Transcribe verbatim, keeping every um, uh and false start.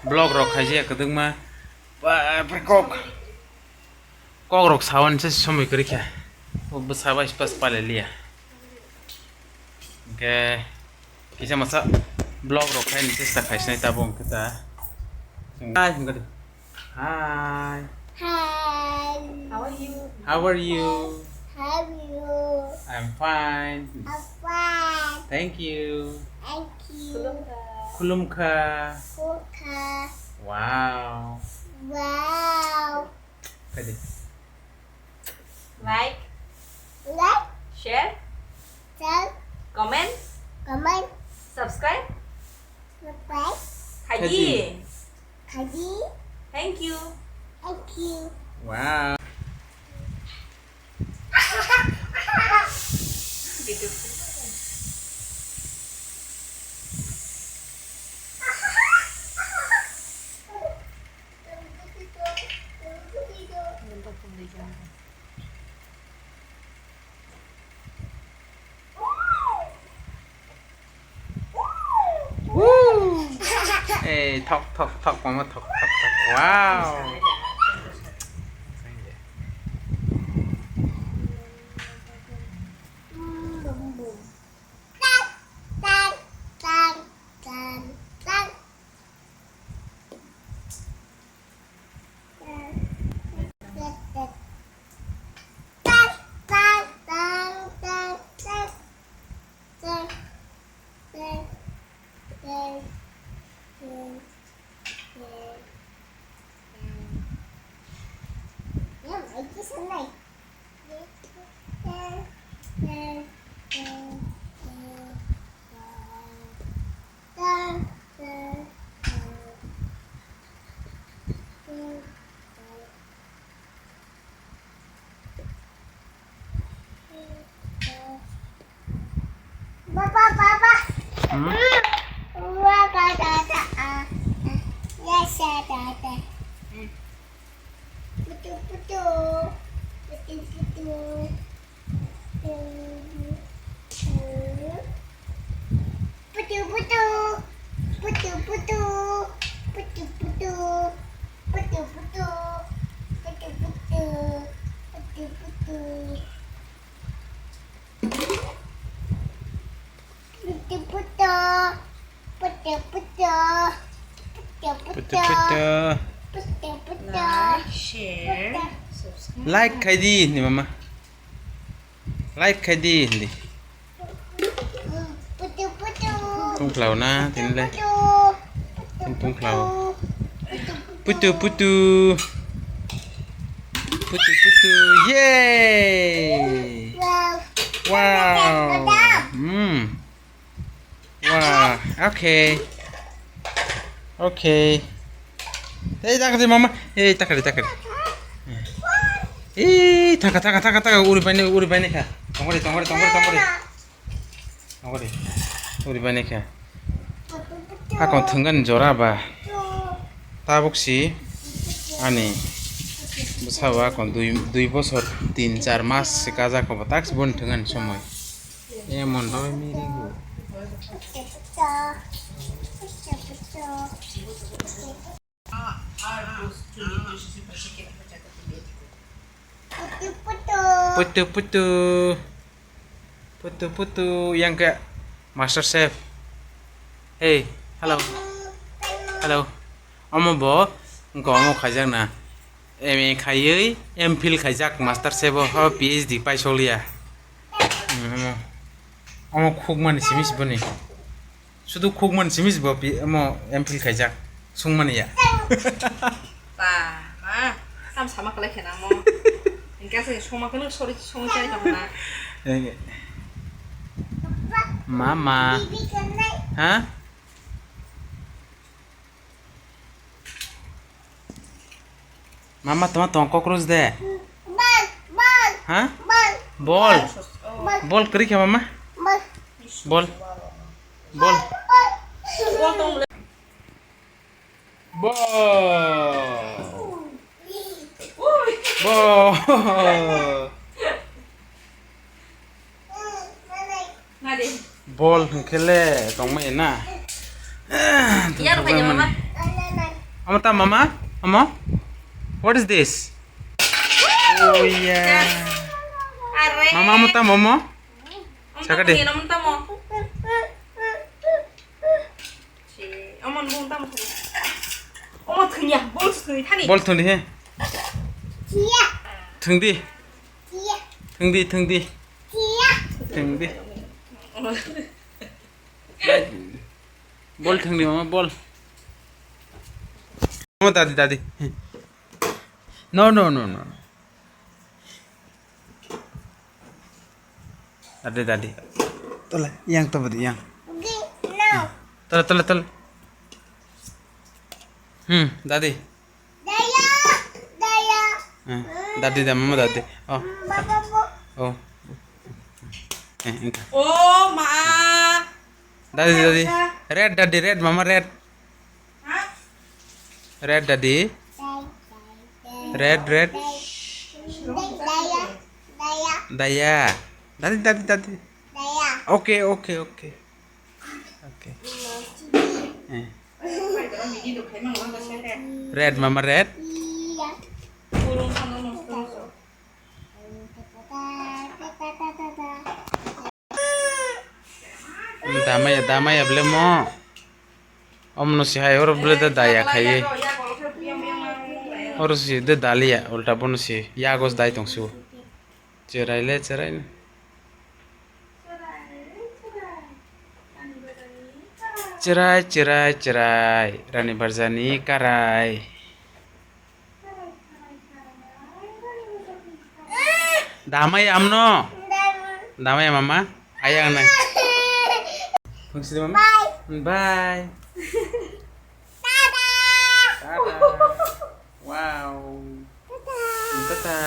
Vlog rok khaijak kwdwkma. Ba, ba, kok. Kok rok sawan se somoi kwrwi kha. O bwsa bai spas pale liya. Hwnkhe kisa masa vlog rok khaini chesta khaisinai tabuk hwnkhe ta. Hi, hwnkhe ta. Hi. Hi. How are you? How are you? How are you? I'm fine. I'm fine. Thank you. Thank you. Khulumkha. Khulumkha. Khulumkha. Wow. Wow. Khaidi. Like. Like. Share. Share. Comment. Comment. Subscribe. Subscribe. Khaidi. Khaidi. Khaidi. Thank you. Thank you. Wow. Woo! Eh, thok, thok, thok, mama, thok, thok, thok. Wow! Baba, baba. Hmm? Baba, baba, ah, ah. Ya, ya, ya, ya. Putu, putu. Putu, putu. Putu, putu. Putu, putu. Putu, putu. Putu, putu. Putu, putu. Putu, putu. Putu, putu. Putu putu. Putu putu. Putu putu. Putu putu. Putu putu. Like, share, subscribe. Like khaidi hindi mama. Like khaidi hindi. Putu putu. Tungklau na, tinle. Putu putu. Tin tungklau. Putu putu. Putu putu. Yay! Wow. Wow. Hmm. Wow. Okay. Okay. Hey, takari mama. Hey, takari, takari. Hey, taka, taka, taka, taka. Uri bani, uri bani kha. Tongori, tongori, tongori, tongori. Tongori. Uri bani kha. Hakon thwngani jora ba. Tabuk si ani bwsa ba kon dui, dui bosor tin char mas se kajak ko tak si bon thwngani somoi. Emon bai mi ri gu. Putu putu. Putu putu. Putu putu yang ke Master Chef. Hey, hello. Hello. Omo bo, wngkha omo khaijak na. M A khaiwi, M Phil khaijak Master Chef o, ho P H D paisoliya. Hmm, omo. Omo khukmani simi si boni. Sudu khukmani simi si bo pi-, omo M Phil khaijak. Sungmani ya. Ba, ma, tam sama khlai khe nang mo. Engka se songma khe nang sori songwi chai tong na. Eh. Mama. Ha? Mama, toma tong cockroach de. Bol, bol. Ha? Bol. Bol. Bol. Bol kwrwi kha mama? Bol. Bol. Bol. Bol. Bol. Bol hwnkhe le tongmani na. Yar pai mama. Amo ta mama? Amo? What is this? Oh yeah. Mama, amo ta momo? Saka de. Bol thwngdi he. Thwngdi, thwngdi. Thwngdi. Bol thwngdi mama, bol. Mama, dadi, dadi. No, no, no, no. Dadi, dadi. Tola, yang to badi, yang. Tola, tola, tola. Hmm, dadi. Daya, daya. Hmm, dadi da, mama dadi. Oh. Oh. Eh, engka. Oh, ma. Dadi, dadi. Red, dadi, red, mama, red. Red, dadi. Red, red. Daya, daya. Daya. Dadi, dadi, dadi. Daya. Okay, okay, okay. Okay. Eh. Red, mama, red. Damaya, damaya, bele mo. Omno si hai, oro bele da daya khaiye. Oro si de daliya, ulta bono si yagos dai tong su. Cherai le, cherai le. Cherai, cherai, cherai, rani barjani karai. Damai amno. Damai mama. Ayang nai. Fungsi mama. Bye. Bye. Tada. Wow. Tata.